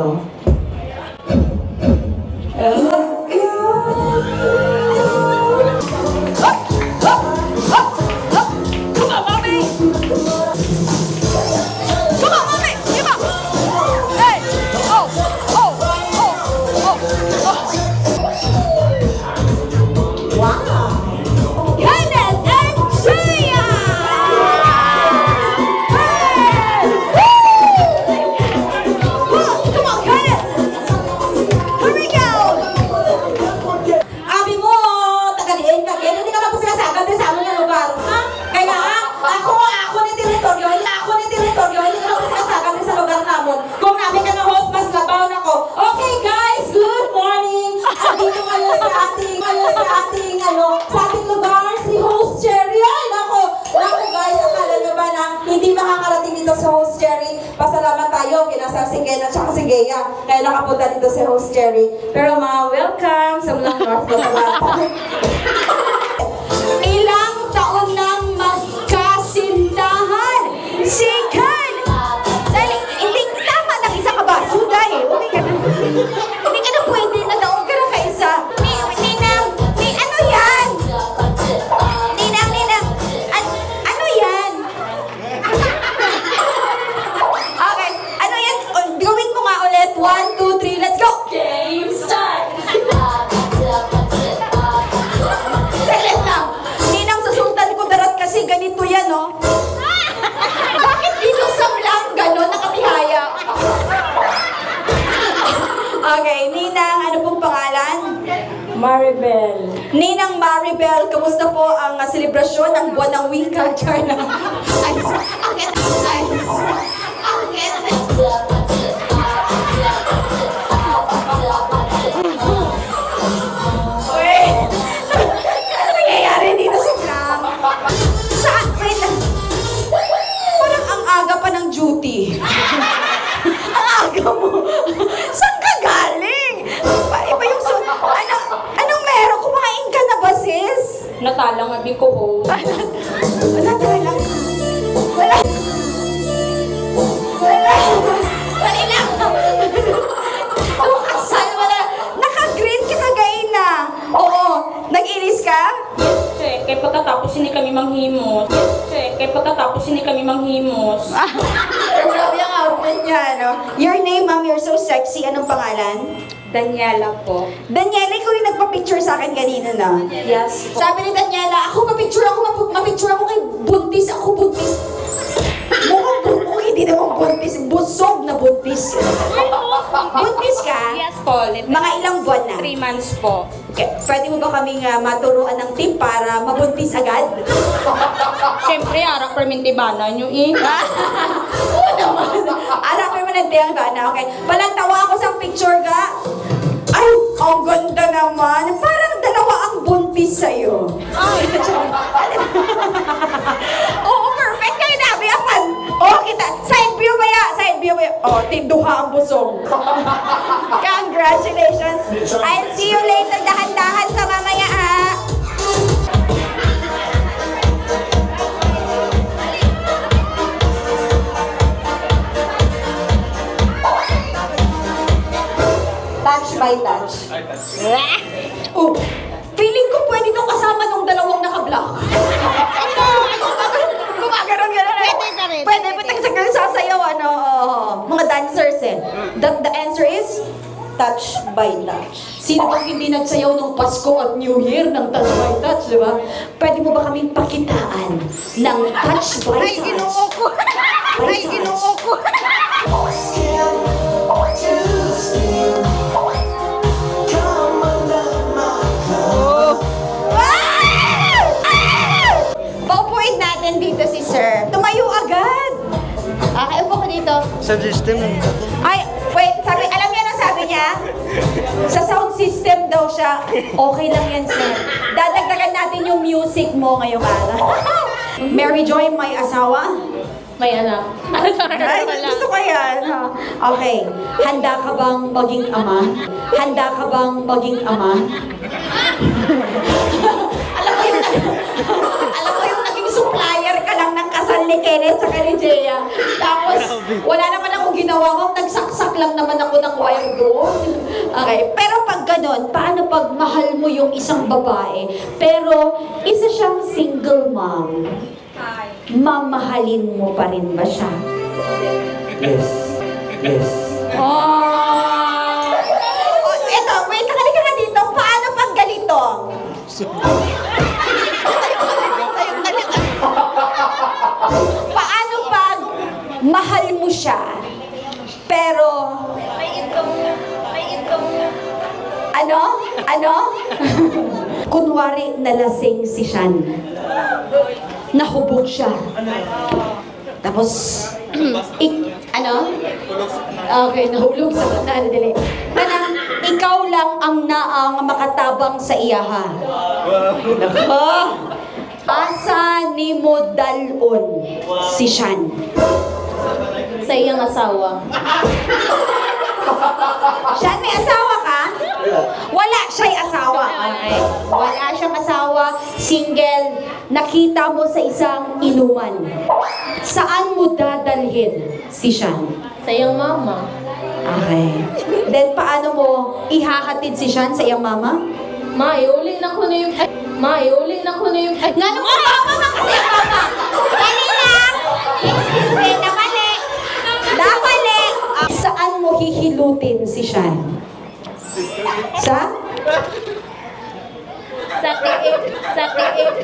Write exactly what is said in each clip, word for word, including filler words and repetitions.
Come on, mommy! Come on, mommy! Come on! Hey! Oh! Oh! Oh! Oh! Oh! Wow! Kenneth and Shea! Hey! Woo! Come on, Kenneth! Here we go! Abi mo, taga diin ka, Ken? Hindi ka ba po sinasagad din sa amin na lugar, ha? Kaya, ha? Ako, ako ni teritoryo, hindi ako ni teritoryo, hindi ka ba po sinasagad din sa lugar namin. Kung namin ka na host, mas labaw na ko. Okay, guys, good morning. Andito ngayon sa ating, ngayon sa ating, ano, sa ating lugar, si Host Cherry. Ay, nako, nako, guys, akala nyo ba na hindi makakarating dito si Host Cherry? Pasalamat tayo kina Sir Sigen at saka si Gea. Kaya nakapunta dito si Host Cherry. Pero ma, welcome sa Mula North Cotabato. Ilang taon nang magkasintahan si Ken? Dali, hindi, tama ng isa ka ba? Suda eh. Okay ka na. Hindi ka na pwede na daon ka na kaisa. Ni, ninang, ni, ano yan? Ninang, ninang, an-, ano yan? Okay. Ano yan? O, gawin mo nga ulit. One, two, three, let's go! Game start! Saglit lang. Ninang, susultan ko darat kasi ganito yan, oh. Bakit dito sa lang ganon nakatihaya? Okay, Ninang, ano pong pangalan? Maribel. Ninang Maribel, kamusta po ang, ah, selebrasyon ng Buwan ng Wika? Char na. Ay, ang ganda, ay, ang ganda. Uy, ano nangyayari dito sa prank? Saan? Wait lang. Parang ang aga pa ng duty. Ang aga mo. Saan ka galing? Iba, iba yung su-, ano, anong meron? Kumain ka na ba, sis? Natalang abi ko, ho. Natalang. Wala. Wala. Dali lang. Ang kasal, wala. Naka-green ka kagaina. Oo. Nag-ilis ka? Yes, che. Kay pagkatapos hindi kami manghimos. Yes, che. Kay pagkatapos hindi kami manghimos. Grabe ang outfit niya, no? Your name, ma'am, you're so sexy. Anong pangalan? Daniela po. Daniela, ikaw yung nagpa-picture sa akin kanina, no? Yes po. Sabi ni Daniela, "Ako, pa-picture ako, mapu-, ma-picture ako kay buntis, ako buntis." Mukhang bu-, mukhang hindi naman buntis, busog na buntis. Buntis ka? Yes po, little. Mga ilang buwan na? Three months po. Okay, pwede mo ba kaming, ah, maturuan ng tip para mabuntis agad? Siyempre, arak perminti bana nyo eh. Oo naman. Arak perminti ang bana. Okay. Palantawa ako sa picture ga. Ay, ang ganda naman. Parang dalawa ang buntis sa'yo. Ay. Oo, perfect kayo, nabi, apan. Oh, kita. Side view ba ya? Side view ba ya? Oh, tinduha ang busog. Congratulations. I'll see you later. Dahan-dahan ka mamaya, ah. Touch by touch. Oh, feeling ko pwede itong kasama nung dalawang naka-black. Gumagano-gano na. Pwede pa rin. Pwede pa rin. Pwede pa tayo sa ganun sasayaw, ano, oo. Mga dancers eh. The, the answer is touch by touch. Sino bang hindi nagsayaw nung Pasko at New Year ng touch by touch, di ba? Pwede mo ba kaming pakitaan ng touch by touch? Ay, Ginoo ko! Ay, Ginoo ko! Paupuin natin dito si Sir. Tumayo agad! Okay, upo ko dito. Sa system ng Ay, wait, sabi, alam niya na sabi niya? Sa sound system daw siya. Okay lang yan, sir. Dadagdagan natin yung music mo ngayong araw. Mary Joy, may asawa? May anak. Ay, gusto ko yan. Okay. Handa ka bang maging ama? Handa ka bang maging ama? Alam mo yung, alam mo yung naging supplier ka lang ng kasal Ni Kenneth saka ni Jea. Tapos, wala naman akong ginawa, ma'am. Nagsaksak lang naman ako ng wire doon. Okay. Pero pag ganon, paano pag mahal mo yung isang babae, pero isa siyang single mom? Mamahalin mo pa rin ba siya? Yes. Yes. Oh! Eto, wait, halika nga dito. Paano pag ganito? Paano pag mahal mo siya, pero... Ano? Ano? Kunwari, nalasing si Shan. Nahubog siya. Tapos, ik, ano? Okay, nahulog sa na, dili. Kanang, ikaw lang ang naa nga makatabang sa iyaha. Nako! Asa nimo dal-on si Shan? Sa iyang asawa. Shan, may asawa ka? Wala siya'y asawa. Okay. Wala siyang asawa. Single. Nakita mo sa isang inuman. Saan mo dadalhin si Shan? Sa iyang mama. Okay. Then, paano mo ihahatid si Shan sa iyang mama? Ma, iuli na ko na yung... Ma, iuli na ko na yung... Ay, nganong mama man kasi ang mama? Dali lang! Excuse me, namali! Namali! Ah, saan mo hihilutin si Shan? Sa? Sa tiig, sa tiig.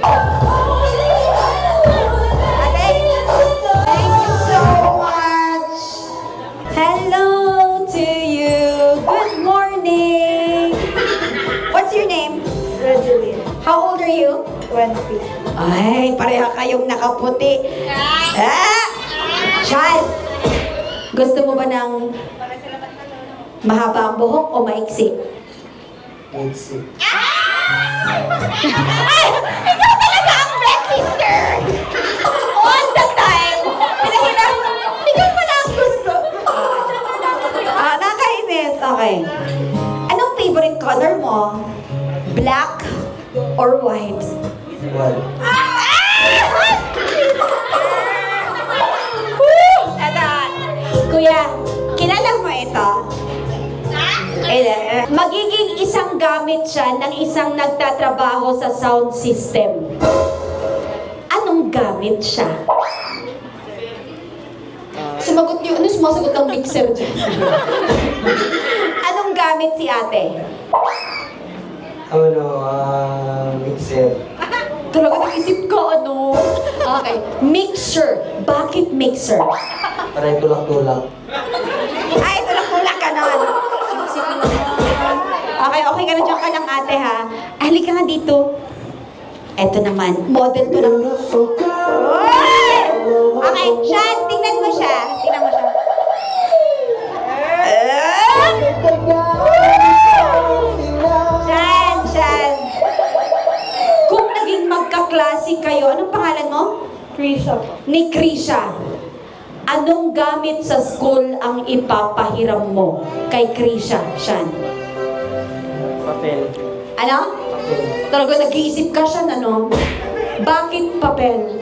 Thank you so much. Hello to you. Good morning. What's your name? Rogeline. How old are you? Twenty. Ay, pareha kayong nakaputi. Ah! Shan, gusto mo ba ng mahaba ang buhok o maiksi? Maiksi. Ay! Ikaw talaga ang best sister! All the time! Pinahiram, ikaw pala ang gusto. Ah, nakainis. Okay. Anong favorite color mo? Black or white? Why? Kuya, kilala mo ito? Eh, magiging isang gamit siya ng isang nagtatrabaho sa sound system. Anong gamit siya? Sumagot niyo, ano sumasagot ang mixer dyan? Anong gamit si ate? Ano, ah, mixer. Talaga naisip ko, ano? Okay. Mixer. Bakit mixer? Para itulak-tulak. Ay, tulak-tulak ka naman. Okay, okay ka na dyan ka lang, ate, ha? Halika nga dito. Eto naman, model to ng... Oy! Okay, Shan, tingnan mo siya. Tingnan mo siya. Shan, Shan. Kung naging magkaklase kayo, anong pangalan mo? Krisha po. Ni Krisha. Anong gamit sa school ang ipapahiram mo kay Krisha, Shan? Papel. Ano? Papel. Talaga nag-iisip ka, Shan, ano? Bakit papel?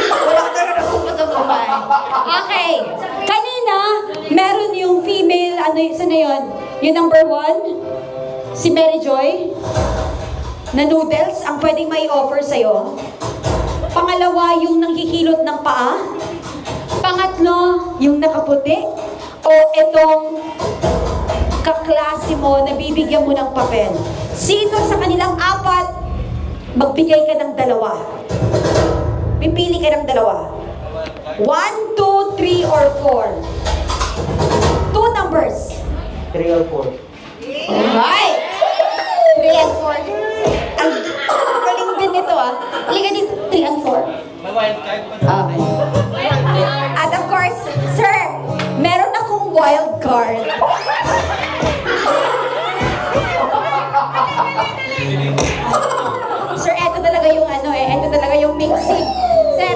Wala ka na nakuha sa buhay. Okay. Kanina, meron yung female, ano y-, sino yun? Yung number one? Si Mary Joy? Na noodles ang pwedeng mai-offer sa'yo. Pangalawa, yung nanghihilot ng paa. Pangatlo, yung nakaputi. O itong kaklase mo na bibigyan mo ng papel. Sino sa kanilang apat, magbigay ka ng dalawa? Pipili ka ng dalawa. One, two, three, or four? Two numbers. Three or four. Alright! Three and four. Ang galing din nito, ah. Halika dito, three and four. Okay. At of course, sir, meron akong wild card. Sir, eto talaga yung ano eh, eto talaga yung mixing. Sir,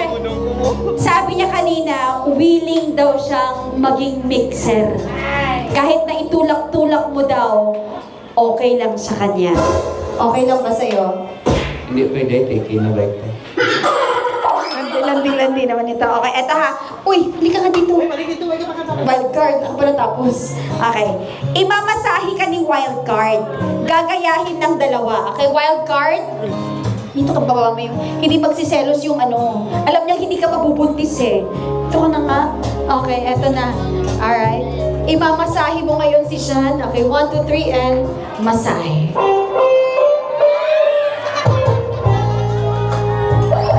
sabi niya kanina, willing daw siyang maging mixer. Kahit na itulak-tulak mo daw, okay lang sa kanya. Okay lang ba sa'yo? Hindi pwede, take in a bike. Hindi naman ito. Okay, eto ha. Uy, hindi ka nga dito. Wild card. Ako pala tapos. Okay. Imamasahe ka ni wild card. Gagayahin ng dalawa. Okay, wild card. Dito ka baba mo yung, hindi magsiselos yung ano. Alam niya hindi ka mabubuntis eh. Ito ka na nga. Okay, eto na. Alright. Imamasahe mo ngayon si Shan. Okay, one, two, three, and masahe.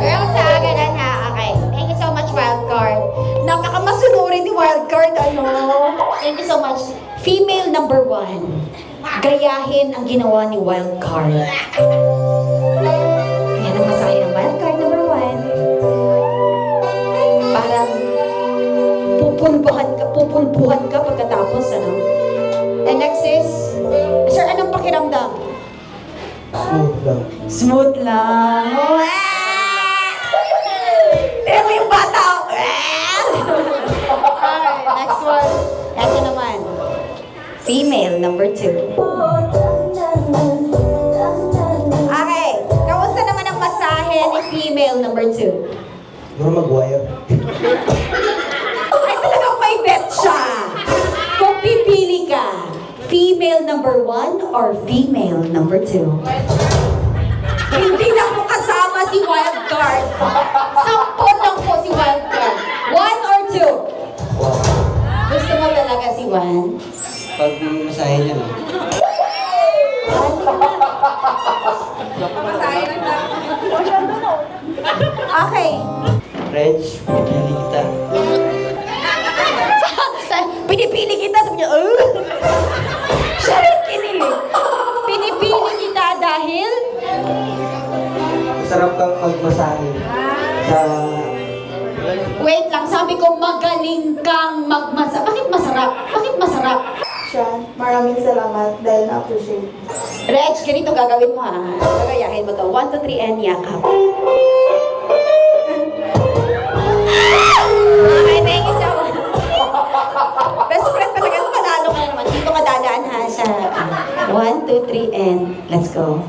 Girls, ha, ganun ha. Okay. Thank you so much, Wildcard. Napakamasonuri ni Wildcard, ano? Thank you so much. Female number one. Gayahin ang ginawa ni Wildcard. Yan ang masahe ng Wildcard number one. Parang pupulbahan ka, pupulbuhan ka pagkatapos, ano? And next is, sir, anong pakiramdam? Smooth lang. Smooth lang. Wow! Tingnan mo yung bata, oh. Alright, next one. Eto naman. Female number two. Okay, kamusta naman ang masahe ni female number two? Siguro mag-wire. Ay, talagang may bet siya. Kung pipili ka, female number one or female number two? Hindi na po kasama si Wildcard. Sampo lang po si Wildcard. One or two? Gusto mo talaga si Juan? Pag masahe niya, no? Okay. Reg, pinili kita. Pinipili kita, sabi niya, "Oh." Siya rin pinili. Pinipili kita dahil? Masarap kang magmasahe sa Wait lang, sabi ko magaling kang magmasa-, bakit masarap? Bakit masarap? Siya, maraming salamat dahil na-appreciate. Reg, ganito gagawin mo ha. Gagayahin mo to. One, two, three, and yakap. Okay, thank you so much. Best friend talaga. Panalo ka naman. Dito ka dadaan ha sa one, two, three, and let's go.